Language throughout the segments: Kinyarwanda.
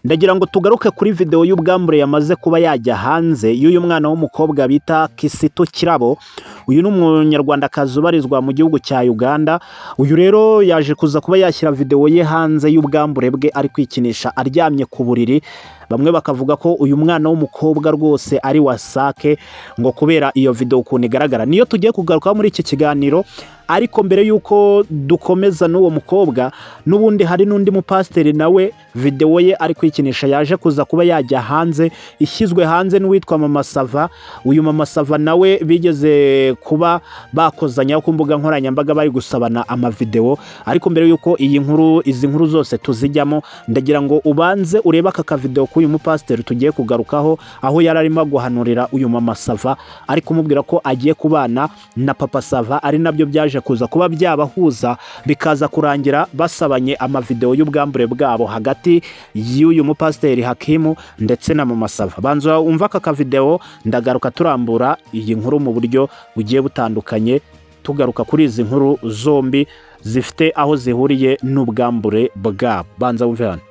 Ndagira ngo tugaruke kuri videwo y'ubwambure yamaze kuba yajya hanze y'uyu mwana w'umukobwa bita Kisitu Kirabo. Uyu ni umunyarwandakazi ubarizwa mu gihugu cya Uganda. Uyu rero yaje kuza kuba yashyira videwo ye hanze y'ubwambure bwe ari kwikinisha aryamye ku buriri. Bamwe bakavuga ko uyu mwana w'umukobwa rwose ari wasake, ngo kubera iyo videwo ukuntu igaragara. Niyo tugiye kugarukaho muri iki kiganiro. Ariko mbere y'uko dukomeza n'uwo mukobwa, n'ubundi hari n'undi mupasiteri nawe videwo ye ari kwikinisha yaje kuza kuba yajya hanze, ishyizwe hanze n'uwitwa Mama Sava. Uyu Mama Sava nawe bigeze kuba bakozanya ku mbuga nkoranyambaga bari gusabana amavidewo. Ariko mbere y'uko iyi nkuru, izi nkuru zose tuzijyamo, ndagira ngo ubanze urebe aka kavidewo k'uyu mupasiteri tugiye kugarukaho, aho yari arimo guhanurira uyu Mama Sava, ari kumubwira ko agiye kubana na Papa Sava, ari nabyo byaje kuza kuba byabahuza, bikaza kurangira basabanye amavidewo y'ubwambure bwabo hagati y'uyu mupasiteri Hakimu ndetse na Mama Sava. Banza wumva aka kavidewo, ndagaruka turambura iyi nkuru mu buryo bugiye butandukanye, tugaruka kuri izi nkuru zombi zifite aho zihuriye n'ubwambure bwabo. Banza wumve hano.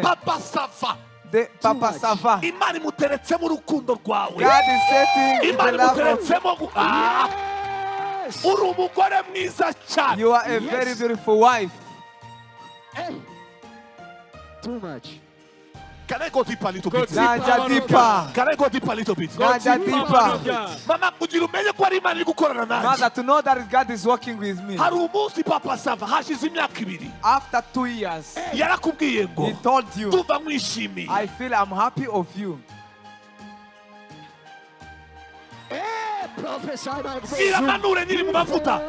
Papa Sava. The Papa Sava. Imana imuteretsemo urukundo rwawe. God is setting the Imana love of imuteretsemo Ah! Uri umugore mwiza cyane. You are a very beautiful wife. Too much. Can I go deeper a little bit? Naja deeper. Can I go deeper a little bit? Naja deeper. Mama, kugira umenye ko ari Imana iri gukorana nanjye. Mother, to know that God is working with me. Hari umunsi Papa Sava, hashize imyaka 2, After 2 years, yarakubwiye ngo he told you, tuva mwishimiye. "I feel I'm happy of you." Prophesy, my Bwira manure nyiri mu mavuta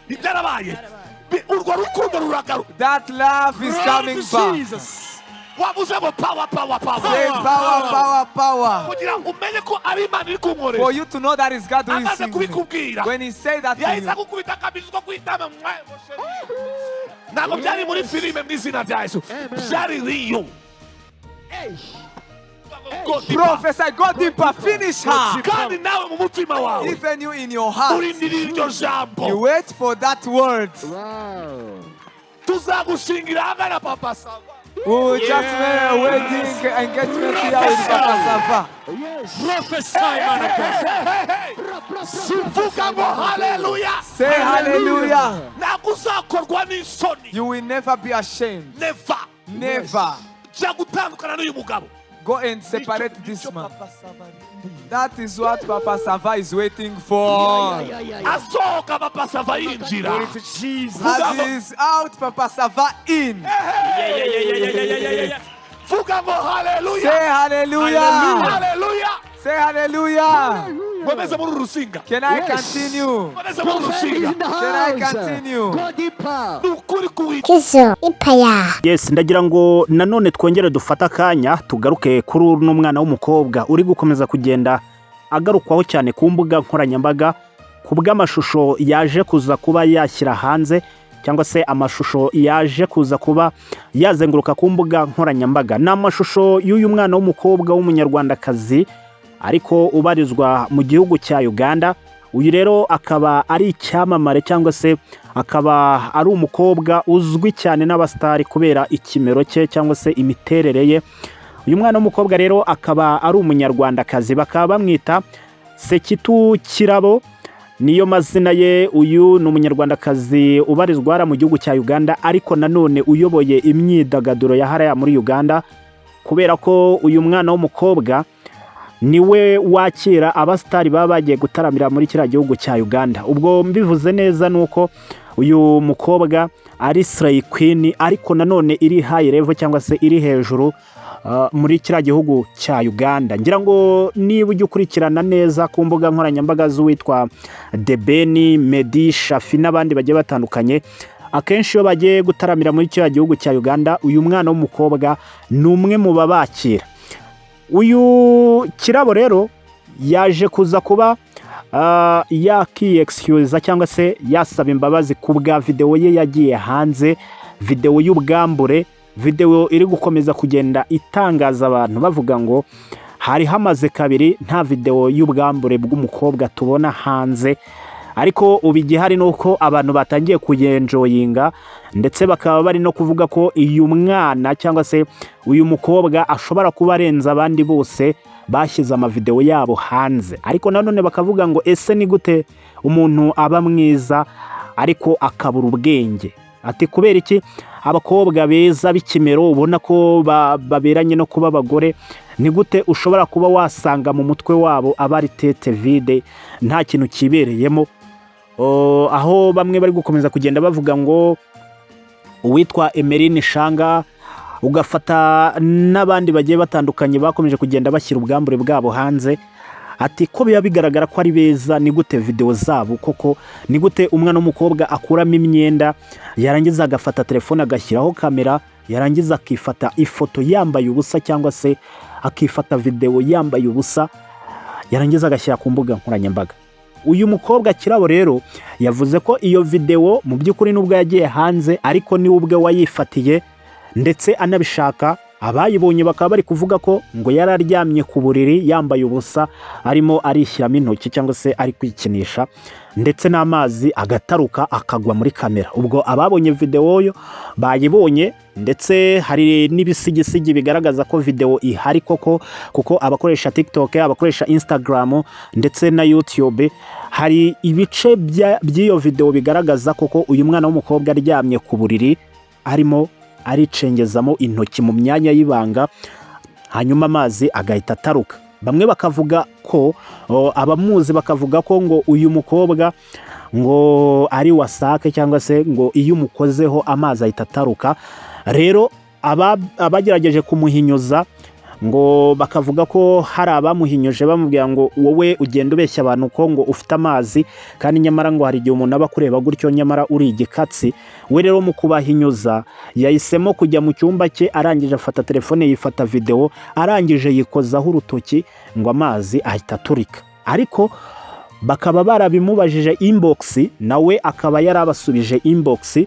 ibyarabaye. Urwo rukundo ruragaruka. That love is coming back. Jesus. Wavuze ngo power, power, Say power. power, power, power. Kugira ngo umenye ko ari Imana iri For kunkoresha. you to know that it's God who is Amaze singing. kubikubwira, When he said that to yahise you, agukubita akabizu ko kwitama. Ntabwo byari muri filime, mu izina rya Yesu, byari real. Go deeper. Prophesy, go deeper, finish her. Kandi nawe mu mutima wawe Even you in your heart, urindiriye iryo jambo. You wait for that word. Tuzagushingira ahagana Papa Sava. We will just make a wedding engagement here with Papa Sava. Prophesy, man of God. Vuga ngo haleluya. Say hallelujah. Ntabwo uzakorwa n'isoni. You will never be ashamed. Never. Never. Jya gutandukana n'uyu mugabo. Go and separate this man. That is what Papa Sava is waiting for. Asohoka, Papa Sava yinjira. Glory to Jesus. As he is out, Papa Sava in. Yeah. Vuga ngo haleluya. Say hallelujah. Haleluya. Say hallelujah. Nkomeze muri uru rusinga? Can I continue? Nkomeze muri uru rusinga? Can I continue? Go deeper. Ni ukuri kuwita. Kizo Empire. Yes, ndagira ngo nanone twongere dufate akanya tugaruke kuri uno mwana w'umukobwa uri gukomeza kugenda agarukwaho cyane ku mbuga nkoranyambaga ku bw'amashusho yaje kuza kuba yashyira hanze, cyangwa se amashusho yaje kuza kuba yazenguruka ku mbuga nkoranyambaga. Ni amashusho y'uyu mwana w'umukobwa w'umunyarwandakazi ariko ubarizwa mu gihugu cya Uganda. Uyu rero akaba ari icyamamare, cyangwa se akaba ari umukobwa uzwi cyane n'abasitari kubera ikimero cye cyangwa se imiterere ye. Uyu mwana w'umukobwa rero akaba ari umunyarwandakazi, bakaba bamwita Sekitu Kirabo, niyo mazina ye. Uyu ni umunyarwandakazi ubarizwa hariya mu gihugu cya Uganda, ariko nanone uyoboye imyidagaduro ya hariya muri Uganda, kubera ko uyu mwana w'umukobwa niwe wakira abasitari baba bagiye gutaramira muri kiriya gihugu cya Uganda. Ubwo mbivuze neza ni uko uyu mukobwa ari slay queen, ariko nanone iri high level cyangwa se iri hejuru muri kiriya gihugu cya Uganda. Ngira ngo niba ujya ukurikirana neza ku mbuga nkoranyambaga z'uwitwa The Ben, Meddy, Shafi n'abandi bagiye batandukanye, akenshi iyo bagiye gutaramira muri kiriya gihugu cya Uganda, uyu mwana w'umukobwa ni umwe mu babakira. Uyu Kirabo rero yaje kuza kuba yakiyexcusa cyangwa se yasaba imbabazi ku bwa videwo ye yagiye hanze, videwo y'ubwambure, videwo iri gukomeza kugenda itangaza abantu bavuga ngo hari hamaze kabiri nta videwo y'ubwambure bw'umukobwa tubona hanze. Ariko ubu igihari ni uko abantu batangiye kuyenjoyinga, ndetse bakaba bari no kuvuga ko uyu mwana cyangwa se uyu mukobwa ashobora kuba arenze abandi bose bashyize amavidewo yabo hanze. Ariko nanone bakavuga ngo: "Ese ni gute umuntu aba mwiza ariko akabura ubwenge?" Ati: "Kubera iki abakobwa beza b'ikimero ubona ko baberanye no kuba abagore, ni gute ushobora kuba wasanga mu mutwe wabo aba ari tête vide, nta kintu kibereyemo?" Aho bamwe bari gukomeza kugenda bavuga ngo uwitwa Emeline Shanga, ugafata n'abandi bagiye batandukanye bakomeje kugenda bashyira ubwambure bwabo hanze, ati ko biba bigaragara ko ari beza, ni gute videwo zabo koko, ni gute umwana w'umukobwa akuramo imyenda, yarangiza agafata telefone agashyiraho kamera, yarangiza akifata ifoto yambaye ubusa cyangwa se akifata videwo yambaye ubusa, yarangiza agashyira ku mbuga nkoranyambaga? Uyu mukobwa Kirabo rero yavuze ko iyo videwo mu by'ukuri nubwo yagiye hanze, ariko niwe ubwe wayifatiye ndetse anabishaka. Abayibonye bakaba bari kuvuga ko ngo yari aryamye ku buriri yambaye ubusa, arimo arishyiramo intoki cyangwa se ari kwikinisha, ndetse n'amazi agataruka akagwa muri kamera. Ubwo ababonye videwo yo bayibonye, ndetse hari n'ibisigisigi bigaragaza ko videwo ihari koko, kuko abakoresha TikTok, abakoresha Instagram ndetse na YouTube, hari ibice by'iyo videwo bigaragaza koko uyu mwana w'umukobwa aryamye ku buriri arimo aricengezamo intoki mu myanya y'ibanga, hanyuma amazi agahita ataruka. Bamwe bakavuga ko abamuzi bakavuga ko ngo uyu mukobwa ngo ari wasake, cyangwa se ngo iyo umukozeho amazi ahita ataruka. Rero abagerageje kumuhinyuza ngo bakavuga ko hari abamuhinyuje bamubwira ngo: "Wowe ugenda ubeshya abantu ko ngo ufite amazi, kandi nyamara ngo hari igihe umuntu aba akureba gutyo, nyamara uri igikatsi." We rero mu kubahinyuza yahisemo kujya mu cyumba cye, arangije afata telefone yifata videwo, arangije yikozaho urutoki, ngo amazi ahita aturika. Ariko bakaba barabimubajije inbox, nawe akaba yarabasubije inbox.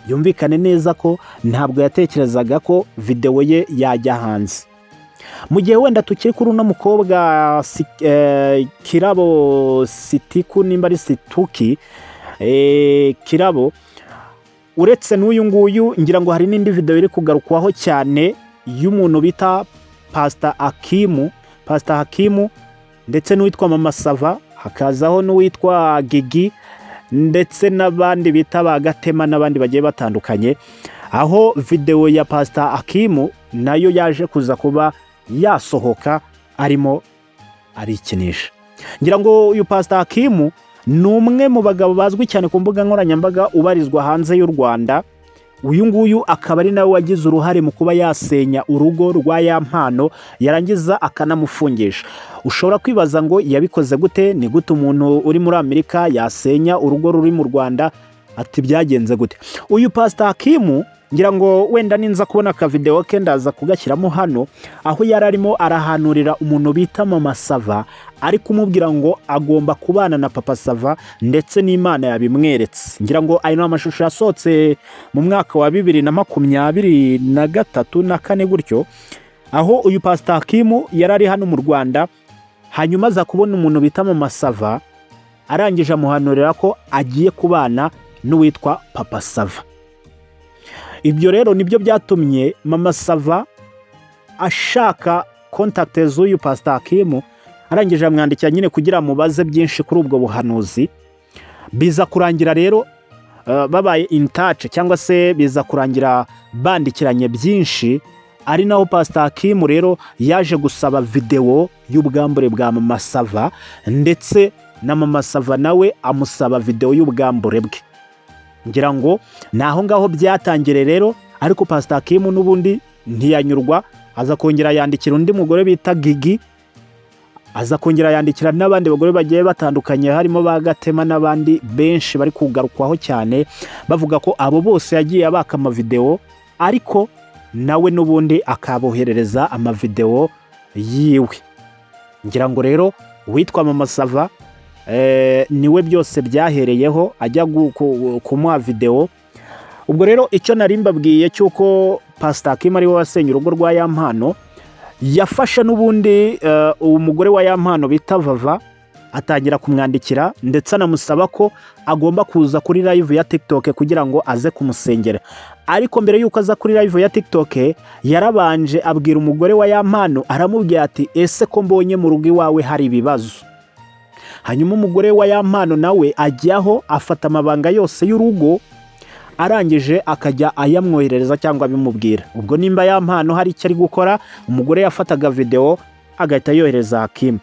Yumvikane neza ko ntabwo yatekerezaga ko videwo ye yajya hanze. Mu gihe wenda tukiri kuri uno mukobwa Kirabo Sitiku, nimba ari Situki, Kirabo, uretse n'uyu nguyu, ngira ngo hari n'indi videwo iri kugarukwaho cyane y'umuntu bita Pasita Akimu, Pasita Hakimu, ndetse n'uwitwa Mama Sava, hakazaho n'uwitwa Gigi, ndetse n'abandi bita ba Gatema n'abandi bagiye batandukanye, aho videwo ya Pasita Akimu nayo yaje kuza kuba yasohoka arimo arikinisha. Ngira ngo uyu Pasita Hakimu ni umwe mu bagabo bazwi cyane ku mbuga nkoranyambaga, ubarizwa hanze y'u Rwanda. Uyu nguyu akaba ari nawe wagize uruhare mu kuba yasenya urugo rwa Ya Mpano, yarangiza akanamufungisha. Ushobora kwibaza ngo yabikoze gute? Ni gute umuntu uri muri Amerika yasenya urugo ruri mu Rwanda? Ati: "Byagenze gute?" Uyu Pasita Hakimu, ngira ngo wenda ninza kubona akavidewo ke ndaza kugashyiramo hano, aho yari arimo arahanurira umuntu bita Mama Sava, ari kumubwira ngo agomba kubana na Papa Sava, ndetse n'Imana yabimweretse. Ngira ngo ayo ni amashusho yasohotse mu mwaka wa 2023 na kane gutyo, aho uyu Pasita Hakimu yari ari hano mu Rwanda, hanyuma aza kubona umuntu bita Mama Sava, arangije amuhanurira ko agiye kubana n'uwitwa Papa Sava. Ibyo rero nibyo byatumye Mama Sava ashaka contact z'uyu Pasita Hakimu, arangije amwandikira nyine kugira amubaze byinshi kuri ubwo buhanuzi. Biza kurangira rero babaye in touch, cyangwa se biza kurangira bandikiranye byinshi, ari naho Pasita Hakimu rero yaje gusaba videwo y'ubwambure bwa Mama Sava, ndetse na Mama Sava nawe amusaba videwo y'ubwambure bwe. Ngira ngo ni aho ngaho byatangiriye rero. Ariko Pasita Hakimu n'ubundi ntiyanyurwa, aza kongera yandikira undi mugore bita Gigi, aza kongera yandikira n'abandi bagore bagiye batandukanye, harimo ba Gatema n'abandi benshi bari kugarukwaho cyane, bavuga ko abo bose yagiye abaka amavidewo, ariko nawe n'ubundi akaboherereza amavidewo yiwe. Ngira ngo rero uwitwa Mama Sava niwe byose byahereyeho ajya kumuha videwo. Ubwo rero icyo nari mbabwiye cy'uko Pasita Hakimu ari we wasenye urugo rwa Ya Mpano, yafashe n'ubundi umugore wa Ya Mpano bita Vava. Atangira kumwandikira, ndetse anamusaba ko agomba kuza kuri live ya TikTok kugira ngo aze kumusengera. Ariko mbere y'uko aza kuri live ya TikTok, yarabanje abwira umugore wa Yampano, aramubwira ati: "Ese ko mbonye mu rugo iwawe hari ibibazo?" Hanyuma umugore wa Yampano nawe ajyaho afata amabanga yose y'urugo, arangije akajya ayamwoherereza cyangwa abimubwira. Ubwo nimba Yampano hari icyo ari gukora, umugore yafataga videwo agahita yohereza Hakimu.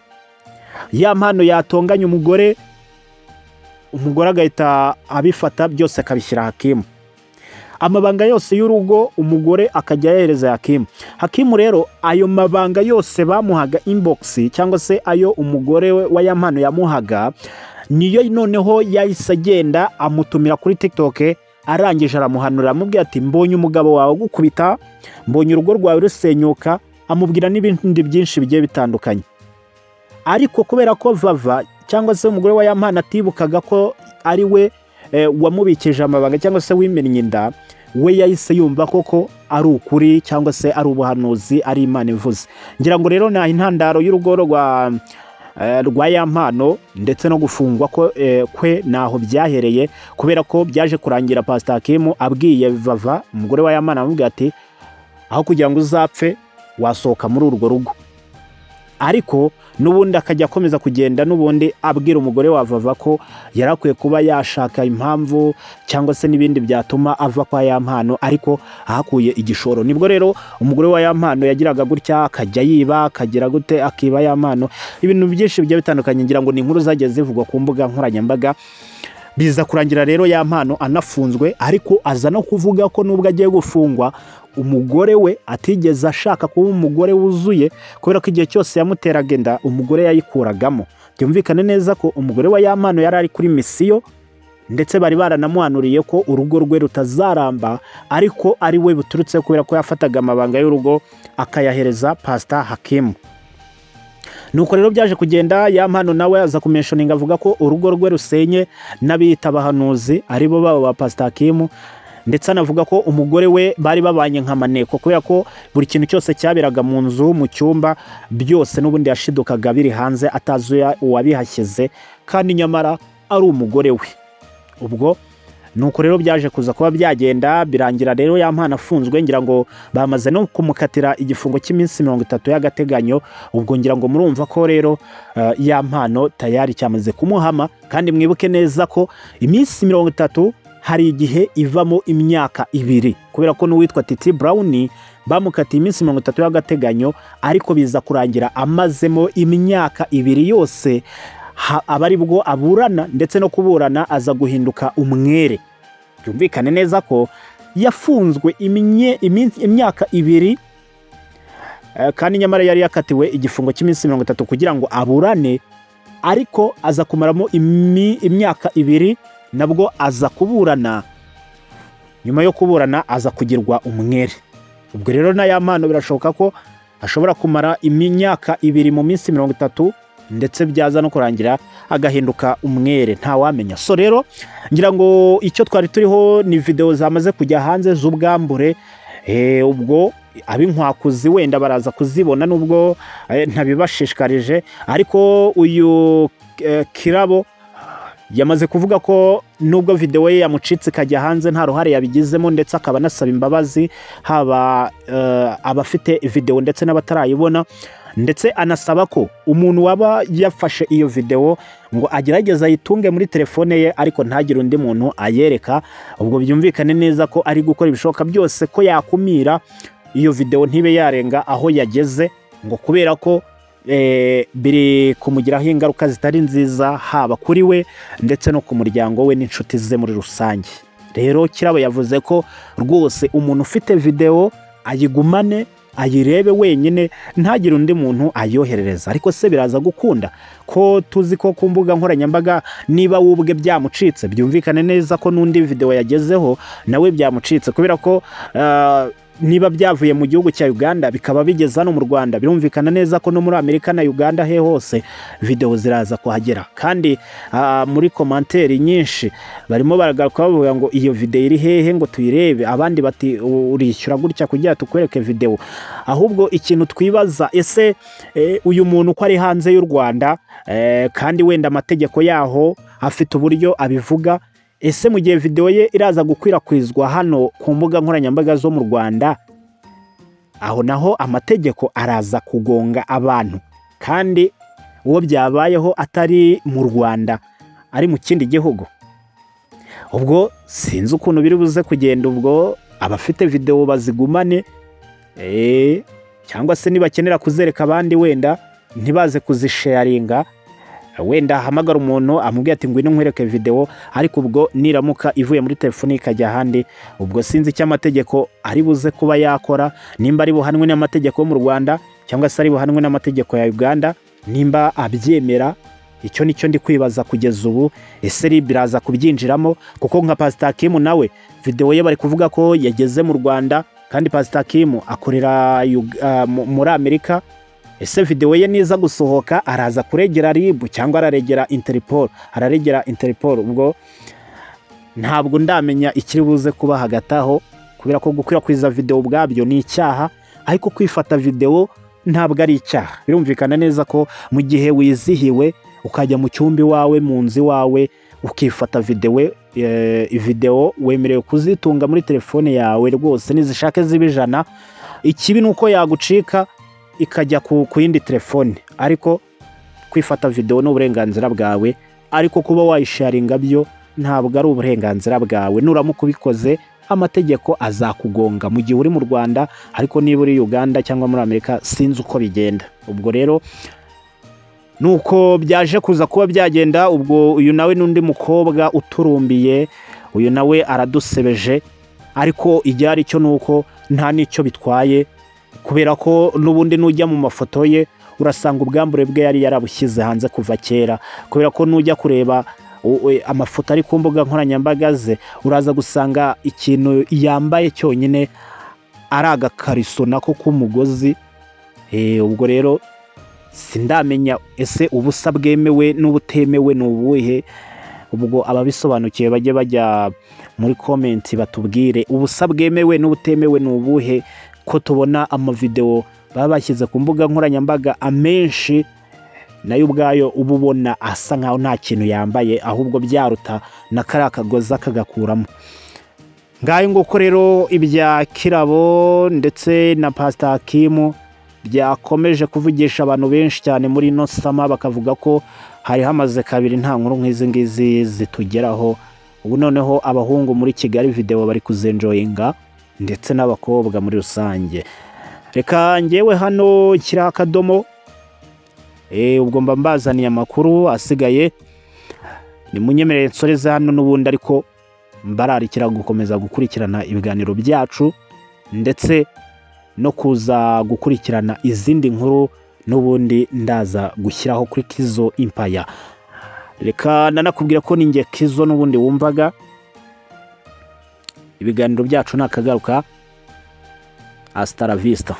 Yampano yatonganya umugore, umugore agahita abifata byose akabishyira Hakimu. Amabanga yose y'urugo umugore akajya yohereza Hakimu. Hakimu rero, ayo mabanga yose bamuhaga inbox, cyangwa se ayo umugore we wa Yampano yamuhaga, niyo noneho yahise agenda amutumira kuri TikTok. Arangije aramuhanura, aramubwira ati: "Mbonye umugabo wawe agukubita, mbonye urugo rwawe rusenyuka." Amubwira n'ibindi byinshi bigiye bitandukanye. Ariko kubera ko Vava, cyangwa se umugore wa Yampano, atibukaga ko ari we wamubikije amabanga cyangwa se wimennye inda, we yahise yumva koko ari ukuri, cyangwa se ari ubuhanuzi, ari Imana ivuze. Ngira ngo rero ni intandaro y'urugo rwa Yampano ndetse no gufungwa ko kwe, naho byahereye, kubera ko byaje kurangira Pastor Hakimu abwiye Vava, umugore wa Yampano, amubwira ati: "Aho kugira ngo uzapfe, wasohoka muri urwo rugo." Ariko n'ubundi akajya akomeza kugenda n'ubundi abwira umugore wa Vava ko yari akwiye kuba yashaka impamvu cyangwa se n'ibindi byatuma ava kwa Yampano, ariko ahakuye igishoro. Nibwo rero umugore wa Yampano yagiraga gutya akajya yiba, akagira gute, akiba Yampano ibintu byinshi bigiye bitandukanye. Ngira ngo ni inkuru zagiye zivugwa ku mbuga nkoranyambaga. Biza kurangira rero Yampano anafunzwe, ariko aza no kuvuga ko nubwo agiye gufungwa, umugore we atigeze ashaka kuba umugore wuzuye, kubera ko igihe cyose yamuteraga inda umugore yayikuragamo. Byumvikane neza ko umugore wa Yampano yari ari kuri misiyo, ndetse bari baranamuhanuriye ko urugo rwe rutazaramba, ariko ari we buturutse, kubera ko yafataga amabanga y'urugo akayahereza Pasita Hakimu. Nuko rero byaje kugenda, Yampano nawe aza kumentioninga, avuga ko urugo rwe rusenye n'abiyita abahanuzi, aribo babo ba Pasita Hakimu, ndetse anavuga ko umugore we bari babanye nka maneko, kubera ko buri kintu cyose cyaberaga mu nzu, mu cyumba, byose n'ubundi yashidukaga biri hanze, atazi uwabihashyize, kandi nyamara ari umugore we. Ubwo nuko rero byaje kuza kuba byagenda, birangira rero Yampano afunzwe. Ngira ngo bamaze no kumukatira igifungo cy'iminsi 30 y'agateganyo. Ubwo ngira ngo murumva ko rero Yampano tayari cyamaze kumuhama. Kandi mwibuke neza ko iminsi 30 hari igihe ivamo imyaka 2, kubera ko n'uwitwa Titi Brown bamukatiye iminsi 30 y'agateganyo, ariko biza kurangira amazemo imyaka 2 yose, aba ari bwo aburana, ndetse no kuburana aza guhinduka umwere. Byumvikane neza ko yafunzwe imyaka 2, kandi nyamara yari yakatiwe igifungo cy'iminsi 30 kugira ngo aburane, ariko aza kumaramo imyaka 2, nabwo aza kuburana. Nyuma yo kuburana aza kugirwa umwere. Ubwo rero na Yampano birashoboka ko ashobora kumara imyaka 2 mu minsi 30, ndetse byaza no kurangira agahinduka umwere, ntawamenya. So rero ngira ngo icyo twari turiho ni videwo zamaze kujya hanze z'ubwambure. Ubwo ab'inkwakuzi wenda baraza kuzibona, nubwo ntabibashishikarije. Ariko uyu Kirabo yamaze kuvuga ko nubwo videwo ye yamucitse ikajya hanze, nta ruhare yabigizemo, ndetse akaba anasaba imbabazi haba abafite videwo ndetse n'abatarayibona, ndetse anasaba ko umuntu waba yafashe iyo videwo ngo agerageze ayitunge muri telefone ye, ariko ntagire undi muntu ayereka. Ubwo byumvikane neza ko ari gukora ibishoboka byose ko yakumira iyo videwo ntibe yarenga aho yageze, ngo kubera ko biri kumugiraho ingaruka zitari nziza, haba kuri we ndetse no ku muryango we n'inshuti ze muri rusange. Rero Kirabo yavuze ko rwose umuntu ufite videwo ayigumane, ayirebe wenyine, ntagire undi muntu ayoherereza. Ariko se biraza gukunda, ko tuzi ko ku mbuga nkoranyambaga niba we ubwe byamucitse, byumvikane neza ko n'undi videwo yagezeho nawe byamucitse, kubera ko Niba byavuye mu gihugu cya Uganda bikaba bigeze hano mu Rwanda, birumvikana neza ko no muri Amerika na Uganda he hose videwo ziraza kuhagera. Kandi muri commentaire nyinshi barimo baragaruka bavuga ngo iyo videwo iri hehe ngo tuyirebe, abandi bati urishyura gutya kugira tukwereke videwo. Ahubwo ikintu twibaza, ese uyu muntu uko ari hanze y'u Rwanda, kandi wenda amategeko yaho afite uburyo abivuga, ese mu gihe videwo ye iraza gukwirakwizwa hano ku mbuga nkoranyambaga zo mu Rwanda, aho naho amategeko araza kugonga abantu, kandi uwo byabayeho atari mu Rwanda, ari mu kindi gihugu? Ubwo sinzi ukuntu biri buze kugenda. Ubwo abafite videwo bazigumane, cyangwa se nibakenera kuzereka abandi wenda ntibaze kuzisharinga, wenda ahamagara umuntu amubwira ati ngwino nkwereke videwo. Ariko ubwo niramuka ivuye muri telefoni ikajya ahandi, ubwo sinzi icyo amategeko ari buze kuba yakora, nimba ari buhanwe n'amategeko yo mu Rwanda cyangwa se ari buhanwe n'amategeko ya Uganda, nimba abyemera. Icyo nicyo ndi kwibaza kugeza ubu. Ese RIB iraza kubyinjiramo? Kuko nka Pastor Kim nawe videwo ye bari kuvuga ko yageze mu Rwanda, kandi Pastor Kim akorera muri Amerika. Ese videwo ye niza gusohoka araza kuregera RIB cyangwa araregera Interpol? Araregera Interpol. Ubwo ntabwo ndamenya ikiri buze kuba hagati aho, kubera ko gukwirakwiza videwo ubwabyo ni icyaha, ariko kwifata videwo ntabwo ari icyaha. Birumvikana neza ko mu gihe wizihiwe ukajya mu cyumba iwawe, mu nzu iwawe, ukifata videwo, videwo wemerewe kuzitunga muri telefone yawe rwose, nizishake ziba 100. Ikibi ni uko yagucika ikajya ku yindi telefone, ariko kwifata videwo ni uburenganzira bwawe, ariko kuba wayisharinga byo ntabwo ari uburenganzira bwawe. Nuramuka ubikoze amategeko azakugonga mu gihe uri mu Rwanda, ariko niba uri Uganda cyangwa muri Amerika sinzi uko bigenda. Ubwo rero nuko byaje kuza kuba byagenda. Ubwo uyu nawe n'undi mukobwa uturumbiye, uyu nawe aradusebeje, ariko icyari cyo ni uko nta n'icyo bitwaye, kubera ko n'ubundi nujya mu mafoto ye urasanga ubwambure bwe yari yarabushyize hanze kuva kera, kubera ko nujya kureba amafoto ari ku mbuga nkoranyambaga ze uraza gusanga ikintu yambaye cyonyine ari agakariso nako k'umugozi. Ubwo rero sindamenya ese ubusa bwemewe n'ubutemewe ni ubuhe. Ubwo ababisobanukiwe bajye bajya muri comment batubwire ubusa bwemewe n'ubutemewe ni ubuhe, ko tubona amavidewo baba bashyize ku mbuga nkoranyambaga amenshi nayo ubwayo uba ubona asa nkaho nta kintu yambaye, ahubwo byaruta na kariya kagozi akagakuramo. Ngayo nguko rero ibya Kirabo ndetse na Pastor Hakimu byakomeje kuvugisha abantu benshi cyane muri ino summer, bakavuga ko hari hamaze kabiri nta nkuru nk'izi ngizi zitugeraho. Ubu noneho abahungu muri Kigali videwo bari kuzenjoyinga, ndetse n'abakobwa muri rusange. Reka ngewe hano nshyiraho akadomo. Ubwo mba mbazaniye amakuru asigaye, nimunyemerere nsoreze hano n'ubundi, ariko mbararikira gukomeza gukurikirana ibiganiro byacu ndetse no kuza gukurikirana izindi nkuru n'ubundi ndaza gushyiraho kuri Kizo Impaya. Reka nanakubwira ko ninjye Kizo n'ubundi wumvaga. Ibiganiro byacu ni akagaruka. Hasta la vista.